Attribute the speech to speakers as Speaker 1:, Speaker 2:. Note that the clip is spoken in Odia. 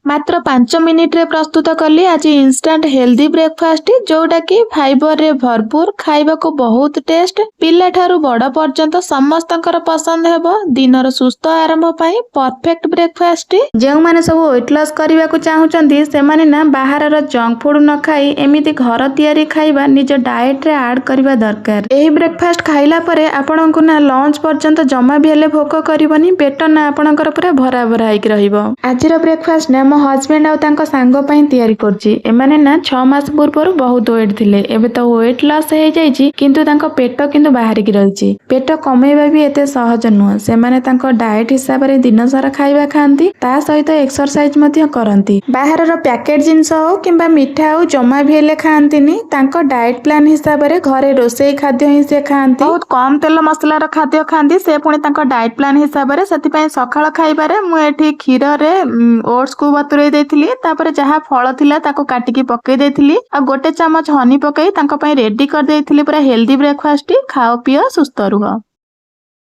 Speaker 1: ମାତ୍ର 5 ମିନିଟରେ ପ୍ରସ୍ତୁତ କଲି ଆଜି ଇନଷ୍ଟାଣ୍ଟ ହେଲ୍ଦି ବ୍ରେକଫାଷ୍ଟ, ଯୋଉଟା କି ଫାଇବରରେ ଭରପୁର, ଖାଇବାକୁ ବହୁତ ଟେଷ୍ଟ। ପିଲାଠାରୁ ବଡ ପର୍ଯ୍ୟନ୍ତ ସମସ୍ତଙ୍କର ପସନ୍ଦ ହେବ। ଦିନର ସୁସ୍ଥ ଆରମ୍ଭ ପାଇଁ ପରଫେକ୍ଟ ବ୍ରେକଫାଷ୍ଟ। ଯେଉଁମାନେ ସବୁ ୱେଟ୍ ଲସ୍ କରିବାକୁ ଚାହୁଁଛନ୍ତି, ସେମାନେ ନା ବାହାରର ଜଙ୍କ ଫୁଡ ନ ଖାଇ ଏମିତି ଘର ତିଆରି ଖାଇବା ନିଜ ଡାଏଟରେ ଆଡ୍ କରିବା ଦରକାର। ଏହି ବ୍ରେକଫାଷ୍ଟ ଖାଇଲା ପରେ ଆପଣଙ୍କୁ ନା ଲଞ୍ଚ ପର୍ଯ୍ୟନ୍ତ ଜମା ବି ହେଲେ ଭୋକ କରିବନି। ପେଟ ନା ଆପଣଙ୍କର ପୁରା ଭରା ଭରା ହେଇକି ରହିବ। ଆଜିର ବ୍ରେକଫାଷ୍ଟ ନା ମୋ ହଜବେଣ୍ଡ ଆଉ ତାଙ୍କ ସାଙ୍ଗ ପାଇଁ ତିଆରି କରୁଛି। ଏମାନେ ନା 6 ମାସ ପୂର୍ବରୁ ବହୁତ ୱେଟ୍ ଥିଲେ। ଏବେ ତ ୱେଟ୍ ଲସ୍ ହେଇଯାଇଛି, କିନ୍ତୁ ତାଙ୍କ ପେଟ କିନ୍ତୁ ବାହାରିକି ରହିଛି। ପେଟ କମେଇବା ବି ଏତେ ସହଜ ନୁହଁ। ସେମାନେ ତାଙ୍କ ଡାଏଟ ହିସାବରେ ଦିନସାରା ଖାଇବା ଖାଆନ୍ତି, ତା ସହିତ ଏକ୍ସରସାଇଜ ମଧ୍ୟ କରନ୍ତି। ବାହାରର ପ୍ୟାକେଟ ଜିନିଷ ହଉ କିମ୍ବା ମିଠା ହଉ, ଜମା ବି ହେଲେ ଖାଆନ୍ତିନି। ତାଙ୍କ ଡାଏଟ ପ୍ଲାନ୍ ହିସାବରେ ଘରେ ରୋଷେଇ ଖାଦ୍ୟ ହିଁ ସେ ଖାଆନ୍ତି। ବହୁତ କମ ତେଲ ମସଲାର ଖାଦ୍ୟ ଖାଆନ୍ତି ସେ ପୁଣି ତାଙ୍କ ଡାଏଟ ପ୍ଲାନ୍ ହିସାବରେ। ସେଥିପାଇଁ ସକାଳ ଖାଇବାରେ ମୁଁ ଏଠି କ୍ଷୀରରେ ଓଟ୍ସକୁ ବତୁରେଇ ଦେଇଥିଲି। ତାପରେ ଯାହା ଫଳ ଥିଲା, ତାକୁ କାଟିକି ପକେଇ ଦେଇଥିଲି ଆଉ ଗୋଟେ ଚାମଚ ହନି ପକେଇ ତାଙ୍କ ପାଇଁ ରେଡି କରିଦେଇଥିଲି ପୁରା ହେଲ୍ଦି ବ୍ରେକଫାଷ୍ଟ। ଖାଅ, ପିଅ, ସୁସ୍ଥ ରୁହ।